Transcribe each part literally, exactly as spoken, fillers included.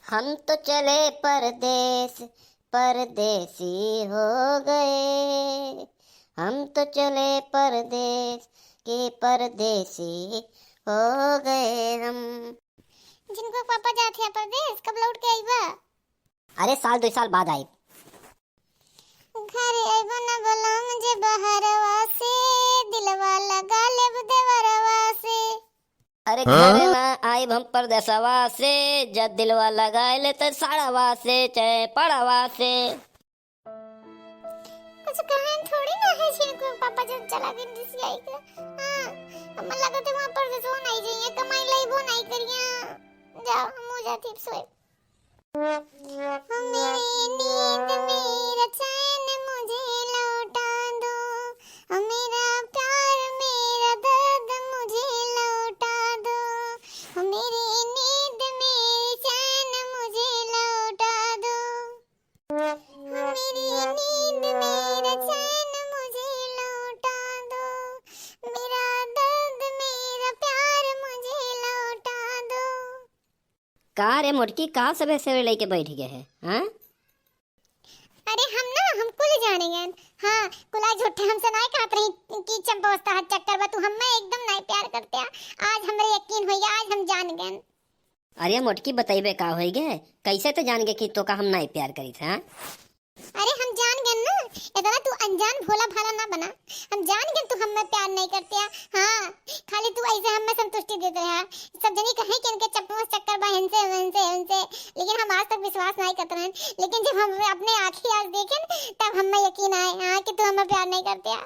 हम तो चले परदेस, परदेसी हो गए। हम तो चले परदेस के परदेसी हो गए हम। झिनकू के पापा जात हैं परदेस, कब लौट के अइबा? अरे, साल दुइ साल बाद आइब। घरे अइबा ना बलम जे बहरवा से, दिलवा लगा लेब देवरवा से। अरे, हाँ? घरे ना आइब हम परदेसवा से, जब दिलवा लगा ले त साड़वा से, चाहे पड़वा से। कुछ कहन थोड़ी ना है झिनकू पापा जब चला गए रिसियाई के। हाँ, हमें लगा थे वहाँ परदेसवा नहीं जाइए, कमाई लइबो नहीं करिए। जाओ, हम हो जाती सोए। मेरी नींद मेरा चैन मुझे लौटा दो, मेरा प्यार मेरा दर्द मुझे लौटा दो, मेरी नींद मेरी चैन मुझे लौटा दो, मेरी नींद मेरा चैन मुझे लौटा दो, मेरा दर्द मेरा प्यार मुझे लौटा दो। का रे मोटकी, का सबे सबे लइके बैठ गए है, हाँ? अरे हम ना, हम कुल जाने गए। हाँ, कुला झूठे हमसे नाय कहत रही कि चंपा उस्ताद चक्कर बा, तू हमें एकदम नाय प्यार करते आ। आज हमरे यकीन होइगा, आज हम जान गए। अरे मोटकी, बतइबे का होइगे? कैसे ते जान गए कि तोका हम नाय प्यार करी थे, हाँ? अरे हम जान गए ना, इतना तू अनजान भोला भाला ना बना। हम जान गए तू हमें प्यार नहीं करते आ। हाँ, खाली तू ऐसे हमें संतुष्टि देते रहा। सब जनी कहे कि इनके चप्पू में चक्कर बा, इनसे, इनसे, इनसे, लेकिन हम आज तक विश्वास नहीं करते रहन। लेकिन जब हम अपने आँखी आज देखे न, तब हमें यकीन आए, हाँ, कि तू हमें प्यार नहीं करते आ।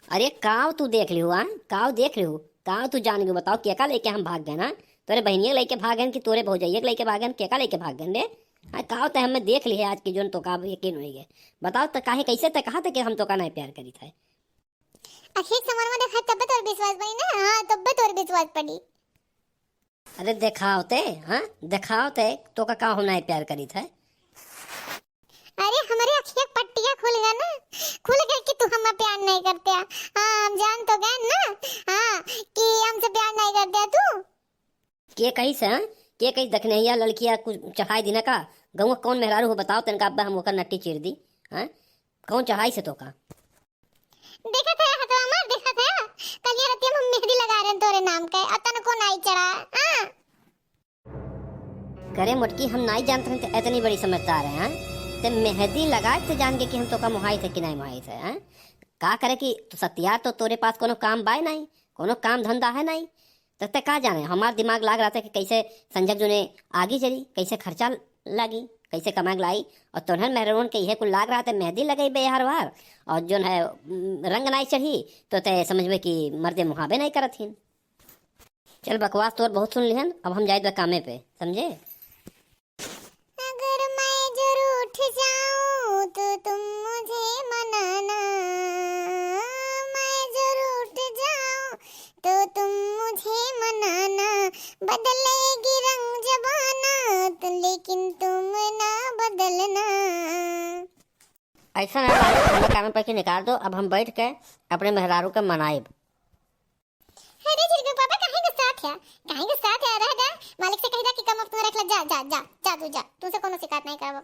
अरे काव तू देख लिहू, आ? काव देख लिहू? काव तू जान गयो? बताओ, केका लेके हम भाग गए ना? तोरे बहिनिया लेके भाग गए कि तोरे भौजैया के लेके भाग गए? केका लेके भाग गए रे? आ, काव ते हमें देख लिहे आज की जोन तोका अब यकीन होई गए। बताओ त काहे, कैसे ते कहा थे कि हम तोका नहीं प्यार करी थे? आखिर समरमा देखाए तब्बे तोर विश्वास बनी ना, हाँ, तब्बे तोर विश्वास पड़ी। अरे देखाव ते, हाँ, देखाव ते, तोका का हम नाय प्यार करी थे? अरे हमरे अखिया पट्टिया खुल गया ना, खुल गया कि तू हमें प्यार नहीं करते आ। हाँ, हम जान तो गए ना, हाँ, कि हमसे प्यार नहीं करते आ तू। के कही से, हाँ? के कही दखनहिया लड़किया कुछ चढ़ाई दी ना का? गौवा कौन मेहरारू हो बताओ, तनका अब्बा हम ओकर नट्टी चीर दी, हाँ? कौन चढ़ाई से तोका? देखत है हथवा मार, देखत है। कलिया रतिया में मेहंदी लगा रहे हैं तोरे नाम के, और तनको नाई चढ़ा, हाँ? करे मोटकी, हम नाई जानत हन ते इतनी बड़ी समझदार है, हाँ? ते मेहंदी लगाए ते जान के कि हम तोका मोहाई थे कि नाई मोहाई थे, हाँ? का करे कि तू सतियार तो तोरे पास कोनो काम बाय नाई, कोनो काम धंधा है नाई। त ते का जाने, हमार दिमाग लाग रहा था कि कैसे संजय जो ने आगी जरी, कैसे खर्चा लागी, कैसे कमाए लाई, और तोहन मेहरवन के यह कुल लाग रहा था, मेहंदी लगई बे हर बार, और जोन है, उम, रंग नाई चढ़ी, तो ते समझबे कि मर्दे मुहाबे नाई करत हिन। चल बकवास तोर बहुत सुन लिहन, अब हम जाए दो कामे पे, समझे? अगर मैं जो रूठ जाऊं तो तुम मुझे मनाना, मैं जो रूठ जाऊं तो तुम मुझे मनाना, बदलेगी रंग जमाना तो लेकिन तुम ना बदलना। ऐसा ना लागे, हमें काम पे के निकाल दो, अब हम बैठ के अपने मेहरारू के मनाइब। अरे झिनकू पापा, काहे गुस्सात है? काहे गुस्सात है? रह जा, मालिक से कह जा कि कम अब तू रख ले, जा, जा, जा, जा तू जा, तुमसे कोनो शिकायत नहीं करब।